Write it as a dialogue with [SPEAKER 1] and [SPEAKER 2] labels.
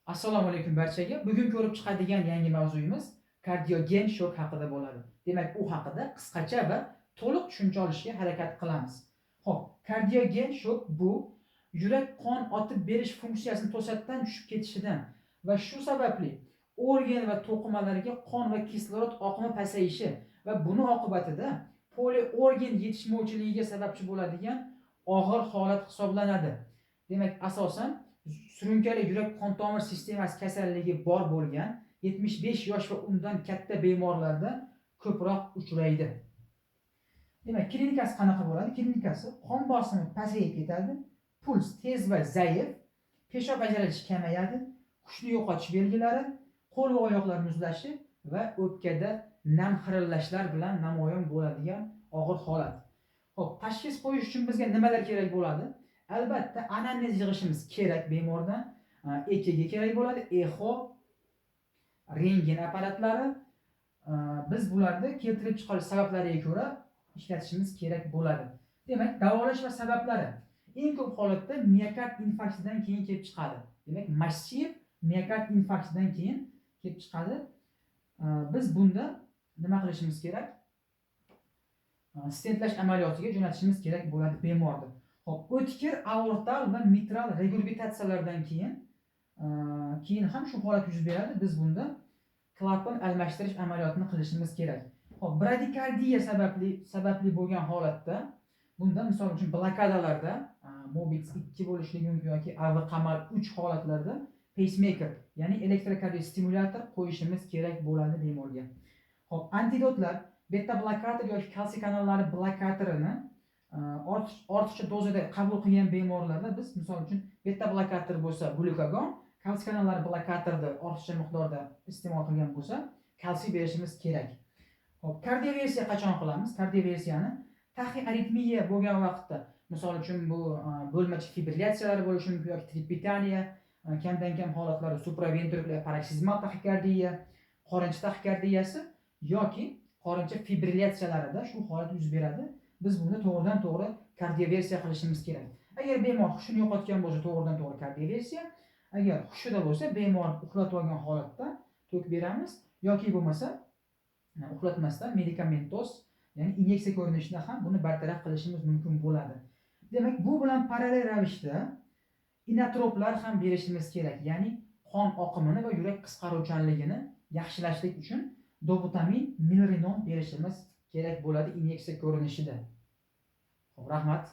[SPEAKER 1] Assalomu alaykum barchaga. Bugun ko'rib chiqadigan yangi mavzuyimiz kardiogen shok haqida bo'ladi. Demak, u haqida qisqacha va to'liq tushuncha olishga harakat qilamiz. Xo'p, kardiogen shok bu yurak qon otib berish funksiyasini to'satdan tushib ketishidan va shu sababli organ va to'qimalarga qon va kislorod oqimi pasayishi va buni oqibatida poliorgan yetishmovchiligiga sababchi bo'ladigan og'ir holat hisoblanadi. Demak, asosan surunkali yurak qon tomir sistemasi kasalligi bor bo'lgan 75 yosh va undan katta bemorlarda ko'proq uchraydi. Demak, klinikasi qanaqa bo'ladi? Klinikasi qon bosimi pasayib ketadi, puls tez va zaif, peshob ajralishi kamayadi, hushni yo'qotish belgilari, qo'l va oyoqlar muzlashi va o'pkada nam xirillashlar bilan namoyon bo'ladigan og'ir holat. Xo'p, tashxis qo'yish uchun bizga nimalar kerak bo'ladi? Albatta, anamnez yig'ishimiz kerak bemordan. EKG kerak bo'ladi, eho, rentgen apparatlari. Biz bularni keltirib chiqarish sabablariga ko'ra ishlatishimiz kerak bo'ladi. Demak, davolash va sabablari eng ko'p holatda miokard infarktidan keyin kelib chiqadi. Demak, massiv miokard infarktidan keyin kelib chiqadi. Biz bunda nima qilishimiz kerak? Stentlash amaliyotiga jo'natishimiz kerak bo'ladi bemorni. Xo'p, o'tkir aortal va mitral regurgitatsiyalardan keyin ham shu holat yuz beradi. Biz bunda klapan almashtirish amaliyotini qilishimiz kerak. Xo'p, bradikardiya sababli bo'lgan holatda bunda misol uchun blokadalarda Mobitz 2 bo'lishligi mumkin yoki AV qamal 3 holatlarda pacemaker, ya'ni elektrokardiostimulyator qo'yishimiz kerak bo'ladi bemorga. Xo'p, antidotlar beta blokator yoki kalsiy kanallari blokatorini ortiqcha dozada qabul qilgan bemorlarda biz misol uchun beta blokator bo'lsa glukagon, kalsiy kanallari blokatorni ortiqcha miqdorda iste'mol qilgan bo'lsa kalsiy berishimiz kerak. Xo'p, kardioversiya qachon qilamiz? Kardioversiyani taxiaritmiya bo'lgan vaqtda, misol uchun bu bo'lmachi fibrillyatsiyalari bo'lishi mumkin yoki tripitaniya, kamdan kam holatlarda supraventrikulyar paroksizmal taxikardiya, qorincha taxikardiyasi yoki qorincha fibrillyatsiyalarida shu holat yuz beradi. Biz buni to'g'ridan to'g'ri kardioversiya qilishimiz kerak. Agar bemor hushini yo'qotgan bo'lsa, to'g'ridan to'g'ri kardioversiya, agar hushida bo'lsa, bemor uxlatib olgan holatda tok beramiz yoki bo'lmasa uxlatmasdan medikamentoz, ya'ni inyeksiya ko'rinishida ham buni bartaraf qilishimiz mumkin bo'ladi. Demak, bu bilan parallel ravishda inotroplar ham berishimiz kerak, ya'ni qon oqimini va yurak qisqaruvchanligini yaxshilashlik uchun dobutamin, milrinon berishimiz kerak bo'ladi inyeksiya ko'rinishida. Xo'p, rahmat.